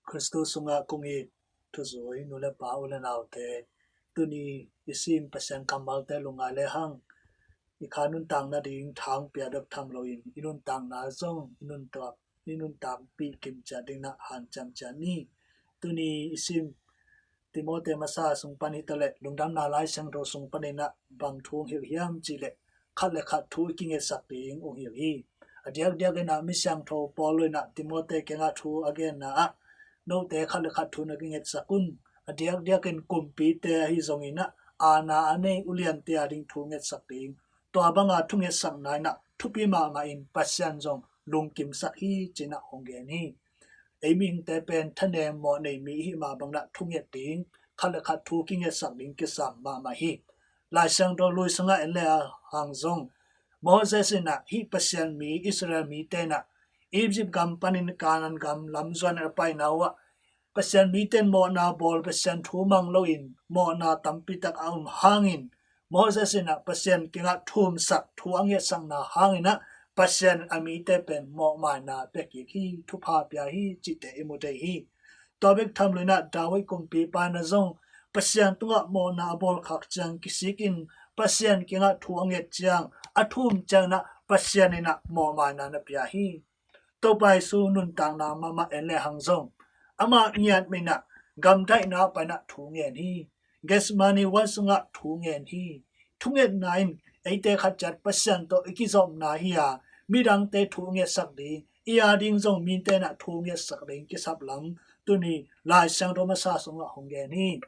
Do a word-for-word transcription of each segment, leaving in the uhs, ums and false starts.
Khristu sungah kong it thuzui nu le pa, u le naute, tuni i sim Pasian kammalte lungngai lehang i kha nuntak nading thang pia bek tham loin i nuntakna zong i nuntak, i nuntakpih kim ciat dingin ah hanciam ciat ni. Tuni i sim Timote masa sung pan hi taleh Lungdamna Lai Siangtho sung panin ah bang thu hong hilh hiam cihleh khat le khat thu i kingetsak ding hong hilh hi. A diakdiakin ah mi siangtho Paul in ah Timote kiangah thu a genna ah note khat le khat thu na kingetsak un. A diakdiakin kumpite ahi zongin ah aana a nei uliante a ding thu ngetsak ding, tua banga thungetsakna in ah thupi mahmah in Pasian zong lungkimsak hi ci-in ah hong gen hi. Ei mihingte pen thanem mawhnei mi i hih mah bangin ah thunget ding, khat le khat thu kingetsak ding kisam mahmah hi. Lai Siangtho Lui sungah en lehang zong Moses in ah hih Pasian mi Israel mite in ah Egypt gam panin Canaan gam lam zuan a paina uh ah Pasian mite in mawhna bawl, Pasian thu mang loin mawhna tampi tak a um hangin Moses in ah Pasian kiangah thumsak thu a ngetsakna hangin ah Pasian in a mite pen mawhmaina pia kik hi, thupha pia hi cihte i mu thei hi. Tua bek tham loin ah David kumpipa in ah zong Pasian tungah mawhna a bawl khak ciang kisikin Pasian kiangah thu a nget ciang a thum ciangin ah Pasian in ah mawhmaina na pia hi. Topa Jesu nuntakna mahmah en lehang zong amah ngiat mah in ah gamdaihna panin ah thu ngen hi. Gethsemane huan sungah thu ngen hi. Thungetna in eite khat ciat Pasian tawh i kizopna hi a, midangte thu ngetsak ding, i a ding zong mite in ah thu ngetsak ding kisap lam tuni Lai Siangtho masa sungah hong gen hi.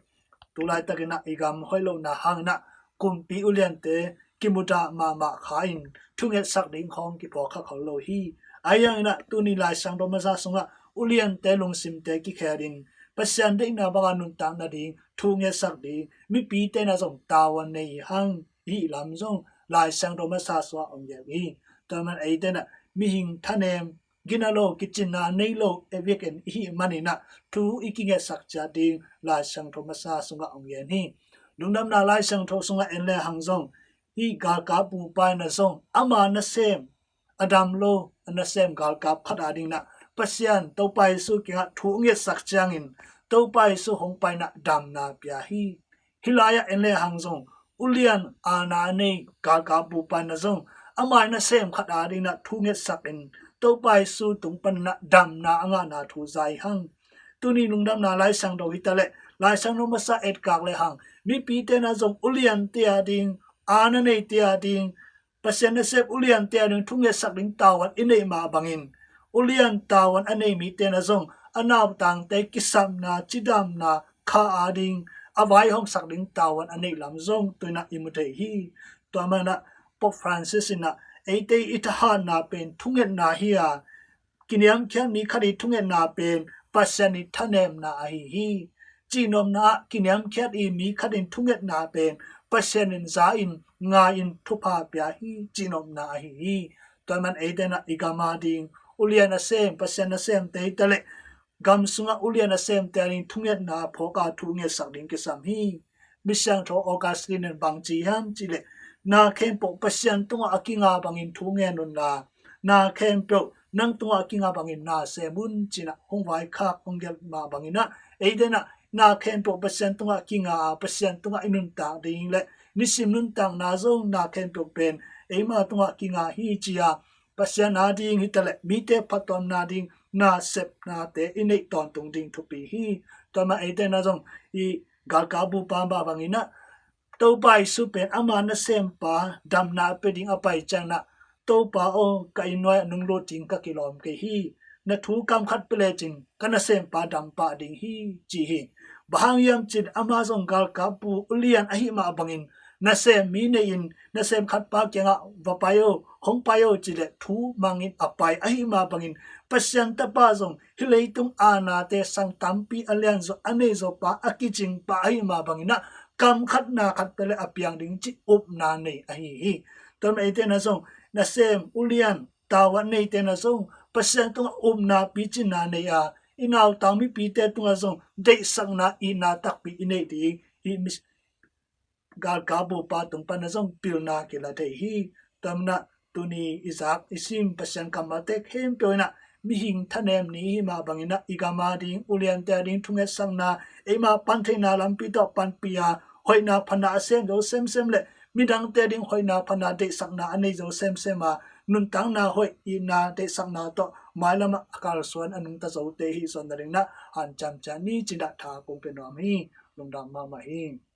Tulaitakin ah i gam hoih lohna hangin ah kumpi uliante kimudah mahmah kha in thungetsak ding khawng kiphawk kha khol lo hi. Ahi hangin ah tuni Lai Siangtho masa sungah uliante lungsimte kikhel in Pasian deihna banga nuntak nading thu ngetsak ding mipite in ah zong tavuan nei hang i hih lam zong Lai Siangtho masa sungah hong gen hi. Tua man eite in ah mihing thanem, gina lo, kicinna nei lo ei vekin i hih manin ah thu i kingetsak ciat ding Lai Siangtho masa sungah hong gen hi. Lungdamna Lai Siangtho sungah en lehang zong hih galkap bupa in ah zong ama nasem, a dam lo a nasem galkap khat a dingin ah Pasian Topa Jesu kiangah thu a ngetsak ciangin Topa Jesu hong pai in ah damna pia hi. Hih lai-ah en lehang zong ulian aana a nei galkap bupa in ah zong ama nasem khat a dingin ah thu ngetsak in Topa Jesu tung panin ah damna a ngahna thu za hi hang. Tuni Lungdamna Lai Siangtho hi taleh Lai Siangtho masa etkak lehang mipite in ah zong uliante a ding, aana neite a ding, Pasian nasem uliante a ding thu ngetsak ding tavuan i neih mah bangin ulian tavuan a nei mite in ah zong a nautangte kisapna, cidamna kha a ding, a vaihawmsak ding tavuan a neih lam zong tu-in ah i mu thei hi. Tua man ah Pope Francis in ah eite i thahatna pen thungetna hi a, kiniamkhiat mi khat i thungetna pen Pasian i thanemna ahi hi. Cihnopna ah kiniamkhiat i mi khat in thungetna pen Pasian in za in, ngai in, thupha pia hi, cihnopna ahi hi. Tua man eite in ah i gam a ding ulian a sem, Pasian nasemte hi taleh gam sungah ulian a semte a ding thungetna phawk a thu ngetsak ding kisam hi. Mi siangtho Augustine in bang ci hiam cihleh, na khempeuh Pasian tungah a kinga bangin thu ngen unla, na khempeuh nang tungah a kinga bangin na sem un ci-in ah hong vaikhak, hong gelh mah bangin ah eite in ah na khempeuh Pasian tungah a kinga a, Pasian tungah i nuntak ding le nisim nuntakna zong na khempeuh pen eima tungah a kinga hi ci-a Pasian a ding hi taleh mite phattuamna ding nasepnate i neih tawntung ding thupi hi. Tua man eite in ah zong i galkap bupa mah bangin ah Topa Jesu pen ama nasempa damna a pia ding a pai ciangin ah, Topa aw, ka inn nuai-ah nong lut ding ka kilawm kei hi. Na thu kam khat pia lecin ka nasempa dam pah ding hi, ci hi. Bang hang hiam cih leh ama zong galkap bu ulian ahih mah bangin nasem mi nei-in nasem khatpa kiangah va pai o, hong pai o cih leh thu mangin a pai ahih mah bangin Pasian tapa zong hih leitung aanate sang tampi a lianzaw a neizaw pa a kicing pa ahih mah bangin ah kam khat na khat pia leh a piang ding cih upna nei ahi hi. Tua man eite in ah zong nasem ulian tavuan neite in ah zong Pasian tungah upna picinna nei a, i nautang mipite tungah zong deihsakna, itna takpi i neih ding hih mi galkap bupa tung pan ah zong pilna kila thei hi. Tua man ah tuni i zak i sim Pasian kammalte khempeuh in ah mihing thanem ni hi mah bangin ah i gam ading uliante ading thungetsakna, eima pantheihna lampi tawh panpih a, hoihna phatna a sem zo semsem le midangte ading hoihna phatna deihsakna a nei zo semsem a, nuntakna hoih itna deihsakna tawh mailam ah a kalsuan a nungta zote hi zawh nadingin ah hanciam ciat ni ci-in ah tha kong pia nuam hi. Lungdam mahmah hi.